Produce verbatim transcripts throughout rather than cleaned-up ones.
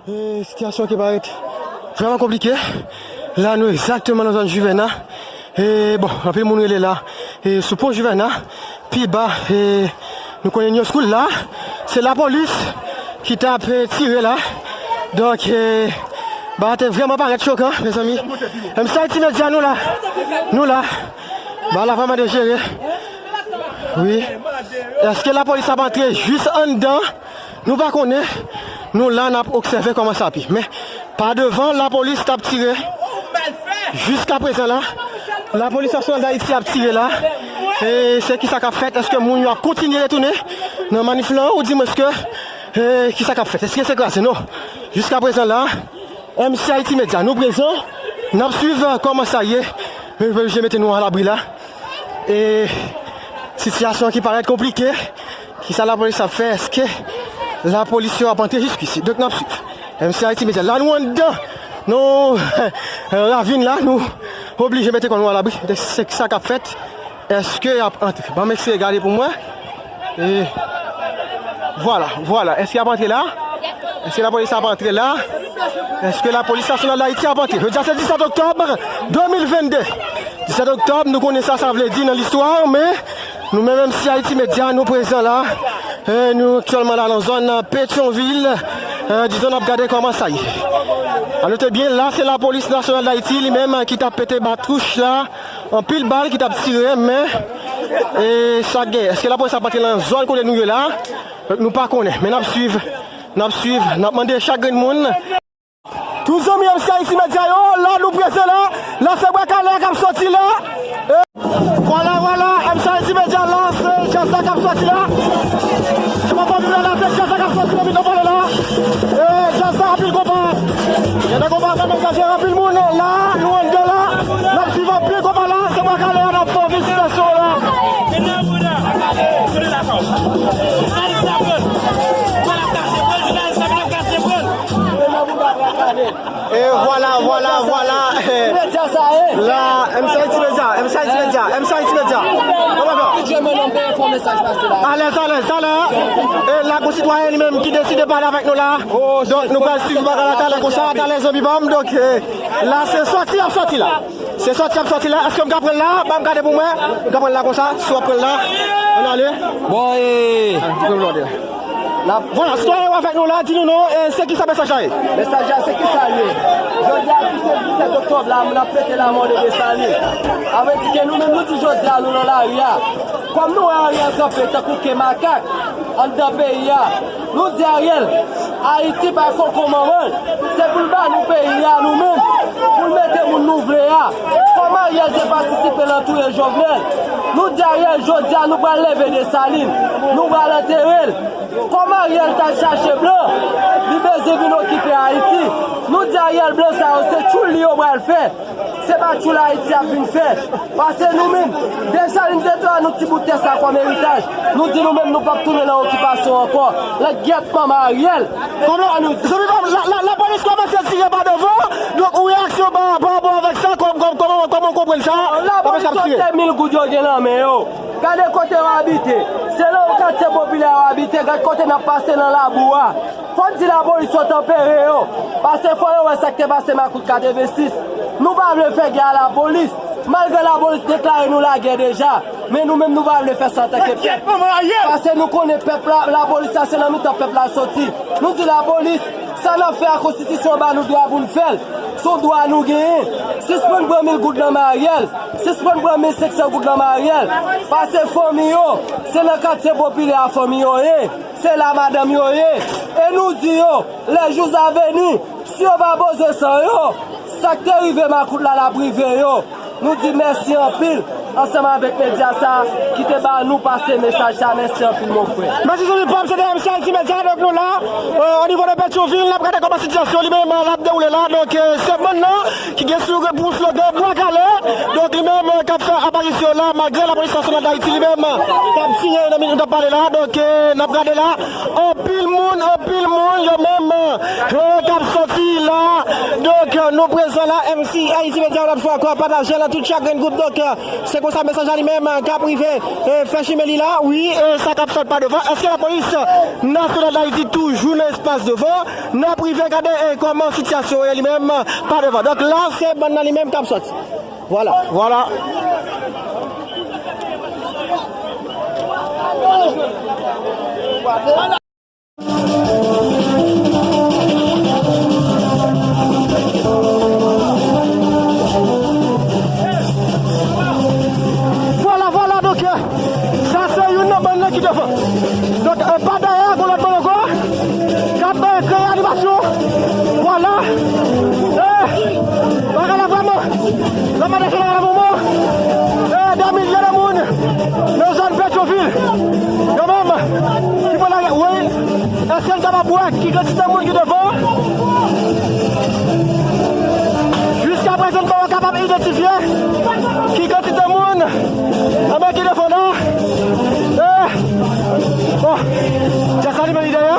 E, sitiyasyon ki parèt vrèman konplike. La, nou egzakteman nan zòn Jivèna. E, bon, anpil moun rele la. E, sou pon Jivèna, pi ba, e, nou konnen New School la, se lapolis ki t ap, e, tire la. Donk, e, bagay te vrèman parèt chokan, mezanmi. M C Haiti Media, nou la. Nou la. Bagay la vrèman dejere. Wi. Èske lapolis ap antre jis anndan? Nou pa konnen. Nou la, n ap obsève kòman sa ap ye. Men, pa devan, lapolis t ap tire. Jiska prezan la, lapolis nasyonal Dayiti ap tire la. E se kisa k ap fèt? Èske moun yo ap kontinye retounen nan manif lan? Ou di mwen èske, e, kisa k ap fèt? Èske se kraze? Non. Jiska prezan la, M C Haiti Media, nou prezan, n ap swiv, e, kòman sa ye. Men nou oblije mete nou alabri la. E sitiyasyon ki parèt konplike, kisa lapolis ap fè? Èske lapolis yo ap antre jiskisi? Donk, n ap swiv. M C Haiti Media, la nou anndan, nou, ravin la, nou oblije mete kò nou alabri. Donk, se sa k ap fèt. Èske y ap antre? Ban m eseye gade pou mwen. E vwala, vwala. Èske y ap antre la? Èske lapolis ap antre la? Èske lapolis nasyonal Dayiti ap antre? Jodi a se disèt oktòb de mil vennde. Disèt oktòb, nou konnen sa sa vle di nan listwa, men nou menm M C Haiti Media, nou prezan la. E nou aktyèlman la nan zòn Petyonvil. E, dizon, n ap gade kòman sa ye. A note byen, la se lapolis nasyonal Dayiti li menm ki t ap pete batouch la. Anpil bal ki t ap tire, men, e, sa k gen? Èske lapolis ap antre nan zòn kote nou ye la? Nou pa konnen, men n ap swiv, n ap swiv, n ap mande chak grenn moun. Tout zanmi M C Haiti Media yo, la nou prezan la, la se bwa kale a k ap soti la. E, vwala, vwala, M C Haiti Media la, se djaz la k ap soti la. Se pa fòm la, la se djaz la k ap soti nan mitan palè la. E, djaz la, anpil konpa. Gen de konpa sa menm ka jere anpil moun la, nou anndan la. N ap swiv anpil konpa la, se bwa kale a n ap fè yon vizit sou la. E vwala, vwala, vwala. La, M C Haiti Media, M C Haiti Media, M C Haiti Media. Kòman fè? Alèz, alèz, talè. E la, gon sitwayen li menm ki deside pale avèk nou la. Donk, nou pral swiv bagay la talè konsa, talè zanmi pa m. Donk, e, la, se sòti y ap sòti la. Se sòti y ap sòti la. Èske m ka pran l la? Ban m gade pou mwen. M ka pran l la konsa. Si w ap pran l la. Ann ale. Bon, e, vwala, sitwayen yo avèk nou la, di nou non, e, se kisa mesaj la ye? Mesaj la, se kisa l ye? Jodi a ki se disèt oktòb la, moun ap fete lanmò de Desalin. Sa vle di ke nou menm, nou di jodi a, nou nan lari a. Kòm nou wè Ariel kanpe tankou ke makak anndan peyi a, nou di Ariel, Ayiti pa koko manman l. Se pou l ba nou peyi a nou menm, pou l mete moun nou vle a. Kòm Ariel te patisipe nan touye Jovenel, nou di Ariel, jodi a nou pral leve Desalin, nou pral antere l. Kòm Ariel t al chache blan, li bezwen vin okipe Ayiti. Nou di Ariel, blan sa yo se tchoul li yo pral fè. Se pa tchoul Ayiti ap vin fè. Pase nou menm, Desalin te tande nou ti bout tè sa kòm eritaj. Nou di nou menm nou p ap tounen nan okipasyon ankò. Lèt gyèt manman Ariel. Kòman, zanmi pa m, la, la, lapolis kòmanse tire pa devan. Donk, yon reyaksyon pa, pa rapò avèk sa, kòm, kòm, kòman, kòman w konprann sa? Lapolis ap tire. Lapolis, se mil goud yo gen nan men yo. Gade kote yo abite. Se nan katye popilè yo abite. Gad kote n ap pase nan labou a. Fò n di lapolis yo tanpere yo. Pase fò yo wè sa k te pase makout katrevensis. Nou pa vle fè gè a lapolis. Malgre lapolis deklare nou lagè deja, men nou menm nou pa vle fè sa antanke pèp. Pase nou konnen pèp la, lapolis la se nan mitan pèp la soti. Nou di lapolis, sa n ap fè a konstitisyon ba nou dwa pou n fè l. Se yon dwa nou genyen. Sispann pran mil goud nan men Ariel. Sispann pran mil senk san goud nan men Ariel. Pase fanmi yo, se nan katye popilè a fanmi yo ye. Se la madanm yo ye. E nou di yo, les jours à venir, si yo pa poze san yo, sa k te rive makout la, l ap rive yo. Nou di mèsi anpil, ansanm avèk medya sa a, ki te ba nou pase mesaj sa a. Mèsi anpil, mon frè. Mèsi, zanmi pa m, se te M C Haiti Media, donk nou la, euh, o nivo de Petyonvil, n ap gade kòman sitiyasyon li menm, euh, l ap dewoule la. Donk, euh, se bann nan ki gen sou, pou slogan Bwa Kale. Donk, li menm, euh, k ap fè aparisyon la, malgre lapolis nasyonal Dayiti, li menm, euh, k ap siyen nan minit n ap pale la. Donk, euh, n ap gade la, anpil moun, anpil moun, yo menm, euh, k ap sòti la. Donk, Donk, nou prezan la, M C Haiti Media, yon lòt fwa ankò, pataje l nan tout chak grenn gwoup. Donk, se konsa mesaj la li menm k ap rive, e, fè chimen li la. Wi, e, sa k ap fèt pa devan. Èske lapolis nasyonal Dayiti toujou nan espas devan? N ap rive gade, e, kòman sitiyasyon ye li menm pa devan. Donk, la, se bann nan li menm k ap sòti. Vwala, vwala. Vwala, vwala, donk, sa se youn nan bann nan ki devan. Donk, e, pa dèyè, gon lòt bann ankò k ap, e, kreye animasyon. Vwala. E, bagay la vrèman, la madanm la vrèman, e, dè milye de moun nan zòn Petyonvil. Kanmenm, ki pran lari, wi. Èske n kapab wè ki kantite moun ki devan? Jiskaprezan, n poko kapab idantifye ki kantite moun, enben, ki devan la. E, bon, djaz la li menm li dèyè.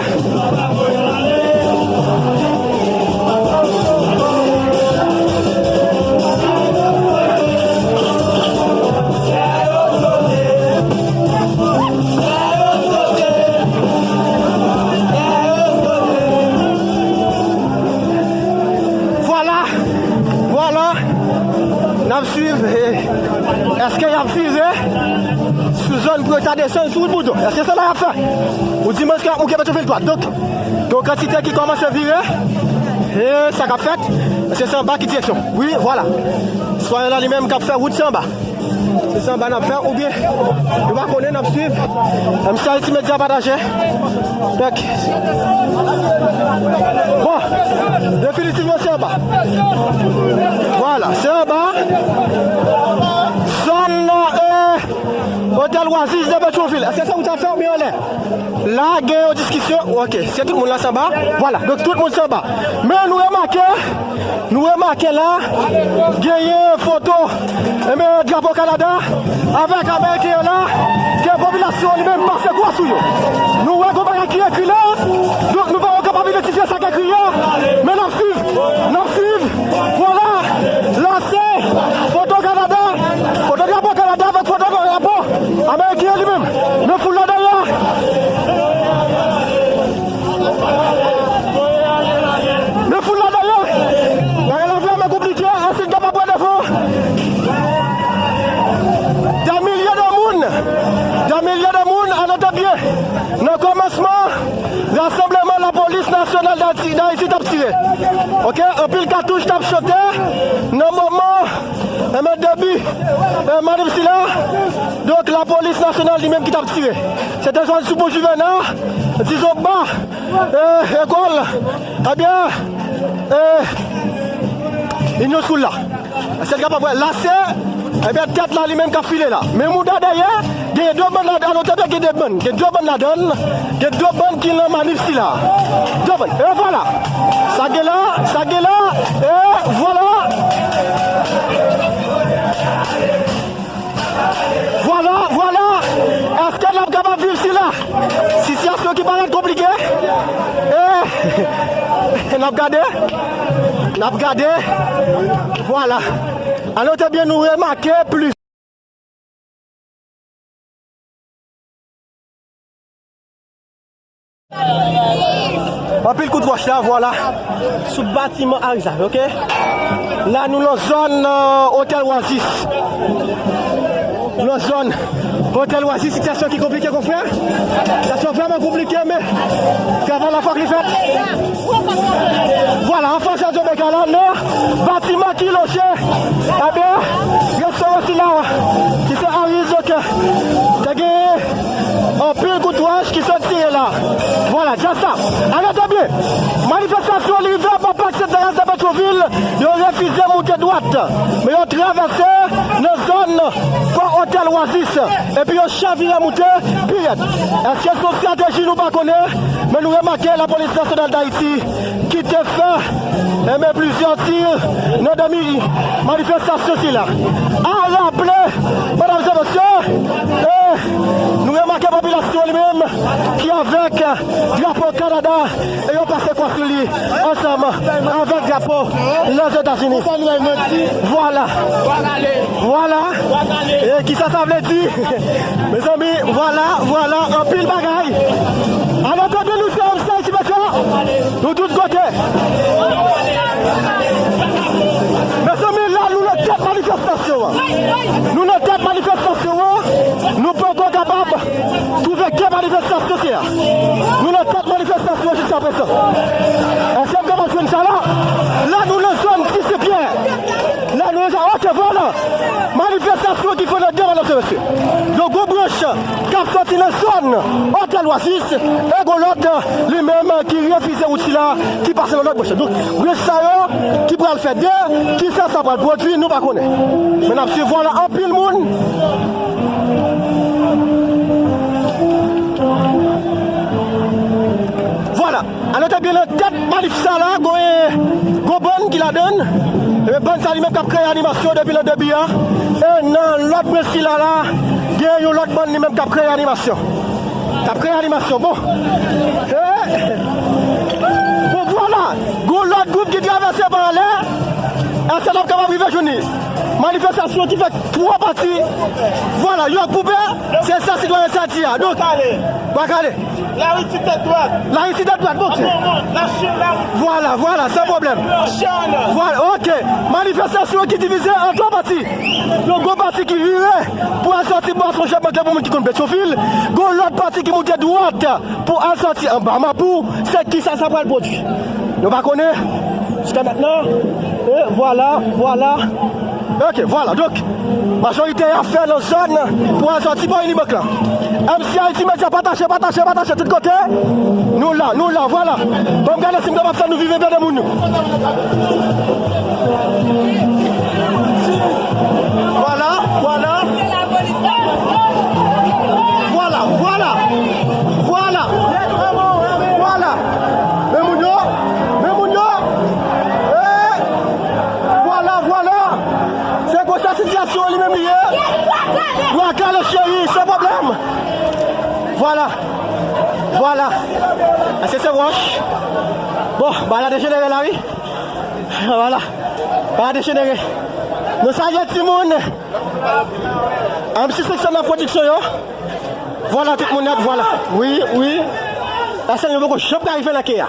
Vwala, vwala. N ap swiv, e, èske y ap vire sou zòn pou yo ta desann sou wout Boudon? Èske se sa y ap fè? Ou di mwen ke y ap mouke Petyonvil dwat. Donk, gen yon kantite ki kòmanse vire. E sa k ap fèt? Èske se anba ki direksyon? Wi, vwala. Sitwayen la li menm k ap fè wout se anba. Se sa anba n ap fè oubyen nou pa konnen, n ap swiv. M C Haiti Media pataje. Donk, bon, definitivman se anba. Vwala, se anba. Zòn, e, Otèl Oasis de Petyonvil. Èske se wout ap fè oubyen anlè? La gen yon diskisyon. Ok, se tout moun la se anba. Vwala, donk tout moun se anba. Men nou remake, nou remake la, genyen foto, enben, drapo Kanada avèk Ameriken yo la, ke popilasyon li menm pase kwa sou yo. Nou wè gon bagay ki ekri la, donk nou pa kapab idantifye sa k ekri a, men n ap swiv, n ap swiv. Vwala, la se foto Kanada, foto drapo Kanada avèk foto drapo Ameriken li menm. Men foul la dèyè. Men foul la dèyè. Bagay la vrèman konplike, èske n kapab pran devan? Dè milye de moun, dè milye de moun, ann tande byen. Nan kòmansman, rasanbleman lapolis nasyonal Dayiti, Dayiti t ap tire. Ok, anpil katouch t ap chote nan moman, enben, debi, e, manif sila. Donk, lapolis nasyonal li menm ki t ap tire. Se te zòn sou Pon Jivena, dizon ba, e, ekòl, ebyen, e, Union School la. Èske n kapab wè? La se, ebyen, tèt la li menm k ap file la. Men mouda dèyè, gen de bann ladan, ann tande byen, gen de bann, gen de bann ladan, gen de bann ki nan manif sila. De bann. E vwala. Sa gen la, sa gen la, e vwala. Vwala, vwala. Èske n ap kapab viv sila? Sitiyasyon ki parèt konplike. E, n ap gade. N ap gade. Vwala. Ann tande byen, nou remake plis. Anpil kout wòch la, vwala, sou batiman Arizal, ok? La, nou nan zòn, e, Otèl Oasis. Nou nan zòn Otèl Oasis, sitiyasyon ki konplike, konfrè. Sitiyasyon vrèman konplike, men travay la fòk li fèt. Vwala, anfas Radyo Mega la, nan batiman ki loje, ebyen, restoran sila, ki se Arizal, ok, te gen anpil kout wòch ki sot tire la. Vwala, djaz sa. Ann tande byen. Manifestasyon li rive anba Pak Sent Terèz de Petyonvil, yo refize moute dwat. Men yo travèse nan zòn kò Otèl Oasis. Epi yo chavire moute pi rèd. Èske se yon estrateji nou pa konnen? Men nou remake lapolis nasyonal Dayiti ki te fè, enben, plizyè tir nan demi manifestasyon sila. A raple, medam e mesye, e, nou remake Popilasyon li menm ki avèk drapo Kanada e yo pase kwa sou li ansanm avèk drapo Lèzetazini. Vwala. Vwala. E kisa sa vle di? Mezanmi, vwala, vwala, anpil bagay. Ann tande nou se M C I T, mesye. Nou tout kote. Mezanmi, la nou nan tèt manifestasyon an. Nou nan tèt manifestasyon an. Nou poko kapab twouve ki manifestasyon se a. Nou nan tèt manifestasyon jiska prezan. Èske m kapab jwenn sa la? La nou nan zòn Ti Senpyè. La nou nan zòn, ok, vwala. Manifestasyon ki fè nan devan nan mesye. Yon gwo branch k ap sòti nan zòn Otèl Oasis, e gon lòt li menm ki refize wout sila ki pase nan lòt branch. Donk, branch sa yo ki pral fè de, kisa sa pral pwodui, nou pa konnen. Men n ap swiv, vwala, anpil moun. Vwala. Ann tande byen, nan tèt manif sa la, gon, gon bann ki ladan l. E bann sa li menm k ap kreye animasyon depi nan debi a. E nan lòt branch sila la, gen yon lòt bann li menm k ap kreye animasyon. K ap kreye animasyon. Bon. E, bon, vwala. Gon lòt gwoup ki travèse pa anlè. Èske n ap kapab rive jwenn li? Manifestasyon ki fè twa pati. Vwala, yo gwoupe. Se sa sitwayen sa di a. Donk, pa kale. Lari sou tèt dwat. Lari sou tèt dwat, bon. An moman, lari sou, lari sou. Vwala, vwala, san pwoblèm. Vwala, ok. Manifestasyon ki divize an twa pati. Yon gwo pati ki vire pou al sòti bò Son Jan Mangle pou moun ki konn Petyonvil. Gon lòt pati ki moute dwat pou al sòti anba Mapou. Se kisa sa pral pwodui? Nou pa konnen. Jiska mentnan. E vwala, vwala. Ok, vwala. Donk, majorite a fè nan zòn pou al sòti bò Unibank la. M C I T Media, pataje, pataje, pataje tout kote. Nou la, nou la, vwala. Ban m gade si m kapab fè nou viv enpe de moun yo. Vwala, vwala. Vwala, vwala. Vwala. Vwala. Men moun yo, men moun yo. Eh. Vwala, vwala. Se konsa sitiyasyon li menm li ye. Dwa kale cheri, san pwoblèm. Vwala. Vwala. Èske se wòch? Bon, bagay la dejenere la, wi. Vwala. Bagay la dejenere. Nou salye timoun. An M C six nan pwodiksyon yo. Vwala, tout moun nèt, vwala. Wi, wi. Èske nou poko janm ka rive nan ke a?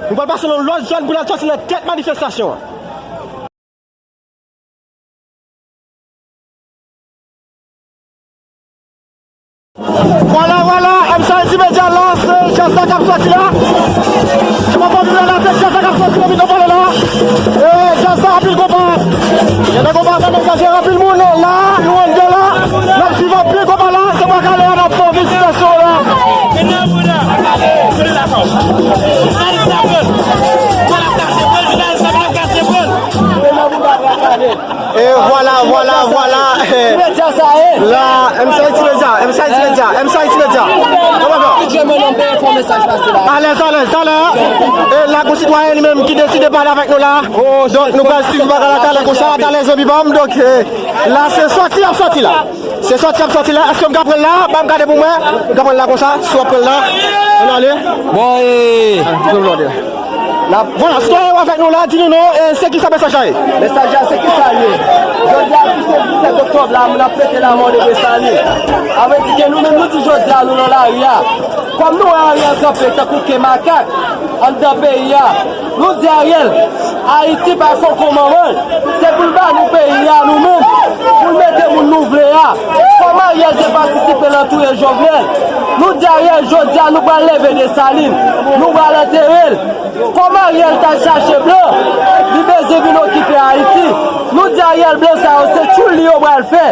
Nou pral pase nan lòt zòn pou n al sòti nan tèt manifestasyon an. Vwala, vwala, M C I T Media la, se jazz la k ap sòti la. Se pa pwoblèm la, se jazz la k ap sòti la, vin nou pale la. E jazz la, anpil konpa. Gen de konpa, sa degaje anpil moun la, nou anndan la. N ap swiv anpil konpa la, se pa kale a n ap fè yon vizitasyon la. E vwala, vwala, vwala. La, M C I T Media, M C I T Media, M C I T Media. Kòman fè? Alèz, alèz, alèz. E la, gon sitwayen li menm ki deside pale avèk nou la. Donk, nou pral swiv bagay la talè konsa, talè zanmi pa m. Donk, eh, la, se sòti y ap sòti la. Se sòti y ap sòti la. Èske m ka pran l la? Ban m gade pou mwen. M ka pran l la konsa. Si w ap pran l la, ann ale. Bon, e, vwala, sitwayen yo avèk nou la, di nou non, e, se kisa mesaj la ye? Mesaj la, se kisa l ye? Jodi a ki se disèt oktòb la, moun ap fete lanmò de Desalin. Sa vle di ke nou menm nou di jodi a nou nan lari a. Kòm nou wè Ariel kanpe tankou ke makak anndan peyi a, nou di Ariel, Ayiti pa koko manman l, se pou l ba nou peyi a nou menm, pou l mete moun nou vle a. Kòm Ariel te patisipe nan touye Jovenel, nou di Ariel, jodi a nou pral leve Desalin, nou pral antere l. Kòm Ariel t al chache blan, li bezwen vin okipe Ayiti. Nou di Ariel, blan sa yo se tchoul li yo pral fè.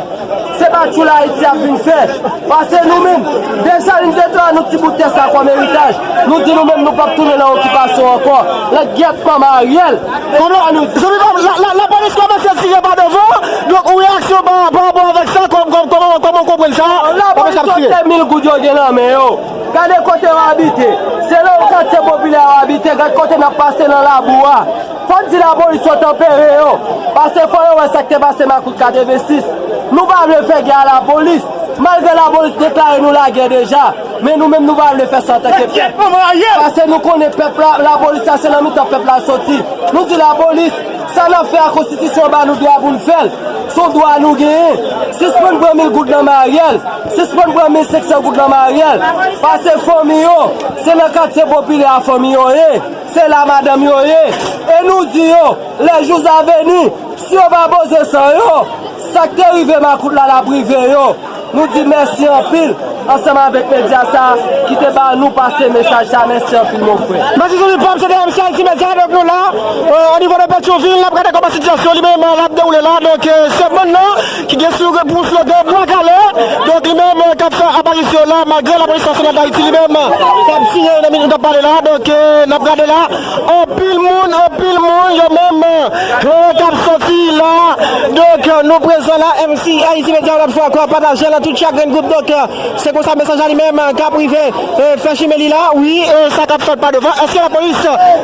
Se pa tchoul Ayiti y ap vin fè. Paske nou menm, Desalin te tande nou ti bout tè sa kòm eritaj. Nou di nou menm nou p ap tounen nan okipasyon ankò. Nan gyèt manman Ariel. Kòman, zanmi pa m, la, la, lapolis kòmanse tire pa devan. Donk, yon reyaksyon pa, pa rapò avèk sa, kòm, kòm, kòman, kòman w konprann sa? Lapolis yo te mil goud yo gen nan men yo. Gade kote yo abite. Se nan katye popilè yo abite. Gad kote n ap pase nan labou a. Fò n di lapolis yo tanpere yo. Paske fò yo wè sa k te pase Makout katrevensis. Nou pa vle fè gè a lapolis. Malgre lapolis deklare nou lagè deja, men nou menm nou pa vle fè sa antanke pèp. Paske nou konnen pèp la, lapolis la se nan mitan pèp la l soti. Nou di lapolis, sa n ap fè a konstitisyon an ba nou dwa pou n fè l. Se yon dwa nou genyen. Sispann pran mil goud nan Maryèl. Sispann pran mil senk san goud nan Maryèl. Pase fanmi yo, se nan katye popilè a fanmi yo ye. Se la madanm yo ye. E nou di yo, les jours à venir, si yo pa poze san yo, sa k te rive makout la, l ap rive yo. Nou di mèsi anpil ansanm avèk medya sa a ki te ba nou pase mesaj sa. Mèsi anpil, mon frè. Mèsi, Joseph Pam, se te M C Haiti Media, donk nou la, euh, o nivo de Petyonvil, n ap gade kòman sitiyasyon li menm, euh, l ap dewoule la. Donk, euh, se bann nan ki gen sou pou slogan Bwa Kale. Donk, li menm, euh, k ap fè aparisyon la, malgre lapolis nasyonal d Ayiti, li menm, euh, k ap tire nan minit n ap pale la. Donk, euh, n ap gade la. Anpil moun, anpil moun, yo menm, euh, k ap sòti la. Donk, euh, nou prezan la, M C Haiti Media, yon lòt fwa ankò, pataje nan tout chak grenn gwoup. Donk, euh, se konsa mesaj la li menm, euh, k ap rive, euh, fè chimen li la. Wi, euh, sa k ap fèt pa devan. Èske lapolis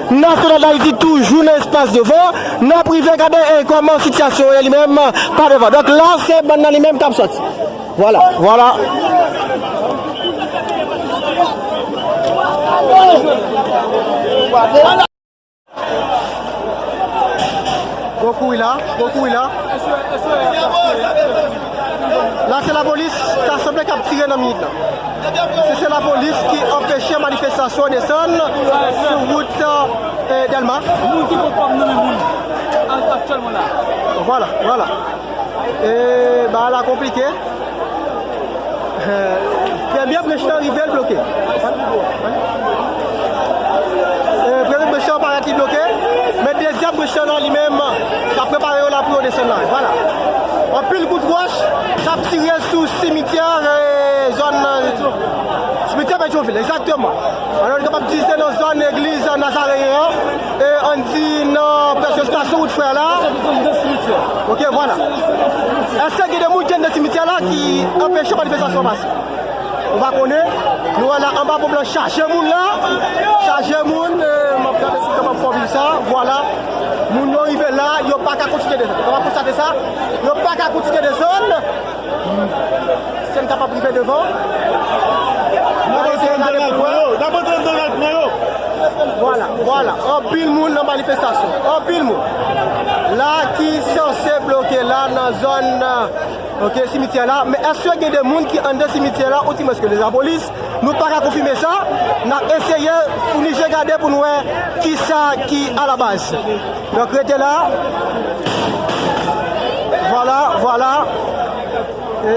nasyonal d Ayiti toujou nan espas devan? N ap rive gade, euh, kòman sitiyasyon ye li menm, euh, pa devan. Donk, la, se bann nan li menm k ap sòti. Vwala, vwala. Gwo kouri la, gwo kouri la. La, se lapolis, ta sanble k ap tire nan minit la. Se, se lapolis ki anpeche manifestasyon desann sou wout, eh, Dèlma. Moun ki pran kòb nan men moun aktyèlman la. Vwala, vwala. E, bagay la konplike. Eh, premye brech lan rive, l bloke. Eh, premye brech lan parèt li bloke, men dezyèm brech lan li menm, l ap prepare yo la pou yo desann la. Vwala. Anpil kout wòch k ap tire sou simityè, eh, zòn, eh, simityè Petyonvil, egzakteman. Alò, nou kapab di se nan zòn legliz Nazareyen an, e ann di nan prèske estasyon wout Frè la. Ok, vwala. Èske gen de moun ki anndan simityè la ki anpeche manifestasyon pase? Nou pa konnen. Nou wè la anba ponp lan chaje moun la. Chaje moun, e, m ap gade si m kapab fè w viv sa. Vwala. Moun yo rive la, yo pa ka kontinye desann. Ou kapab konstate sa. Yo pa ka kontinye desann. Si n kapab rive devan. N ap eseye gade pou wè. N ap antre anndan nan yo. Vwala, vwala. Anpil moun nan manifestasyon. Anpil moun. La ki sanse bloke la nan zòn, ok, simityè la. Men èske gen de moun ki anndan simityè la, oudimwens ke lapolis? Nou pa ka konfime sa. N ap eseye founi je gade pou n wè kisa ki alabaz. Donk, rete la. Vwala, vwala. E,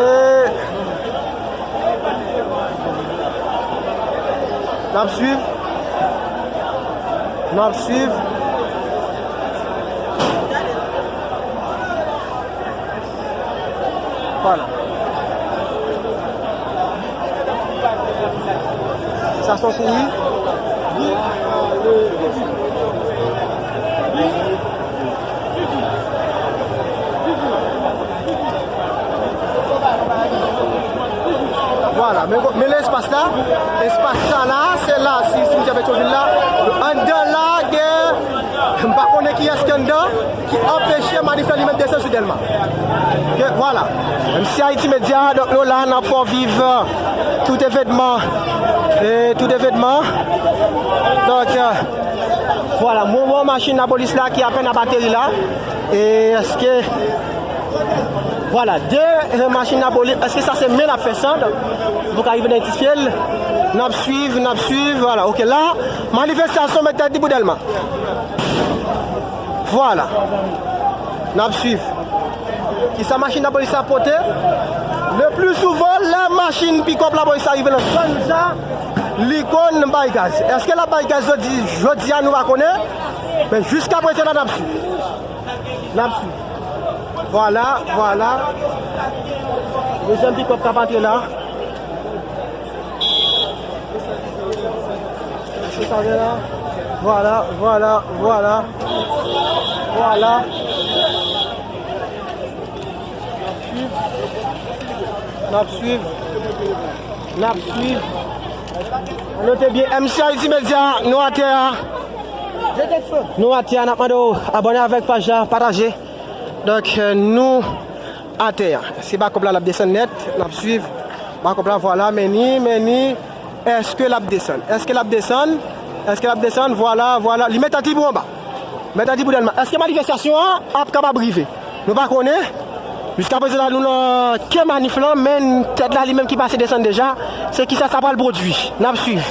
n ap swiv. N ap swiv. Vwala. Sa se yon kouri. Vwala, men, men espas la, espas sa la, se la, si, simityè Petyonvil la, anndan la, gen, m pa konnen kiyès ki anndan, ki anpeche manif la li menm desann sou Dèlma. Ok, vwala. M C Haiti Media, donk nou la, n ap fè w viv, euh, tout evènman. E tout evènman. Donk, euh, vwala, mwen wè machin lapolis la ki apèn ap ateri la. E èske, vwala, de, euh, machin lapolis, èske sa se men l ap fè sant pou ka rive idantifye l? N ap swiv, n ap swiv, vwala. Ok, la, manifestasyon mete tèt li pou Dèlma. Vwala. N ap swiv. Kisa machin lapolis la pote? Le pli souvan, lè machin pikòp lapolis la rive nan zòn sa, li konn bay gaz. Èske l ap bay gaz jodi, jodi a, nou pa konnen. Men jiskaprezan la, n ap swiv. N ap swiv. Vwala, vwala. Dezyèm pikòp k ap antre la. Vwala, vwala, vwala. Vwala. N ap swiv. N ap swiv. Note byen, M C Haiti Media, nou atè a. Nou atè a, n ap mande w abòne avèk paj la, pataje. Donk, euh, nou atè a. Se bakòp la, l ap desann nèt, n ap swiv. Anba kòb la, vwala, men ni, men ni. Èske l ap desann? Èske l ap desann? Èske l ap desann? Vwala, vwala. Li met tèt li pou anba. Met tèt li pou Dèlma. Èske manifestasyon an ap kapab rive? Nou pa konnen. Jiskaprezan la, nou nan kè manif lan, men tèt la li menm ki pase desann deja. Se kisa sa pral pwodui? N ap swiv.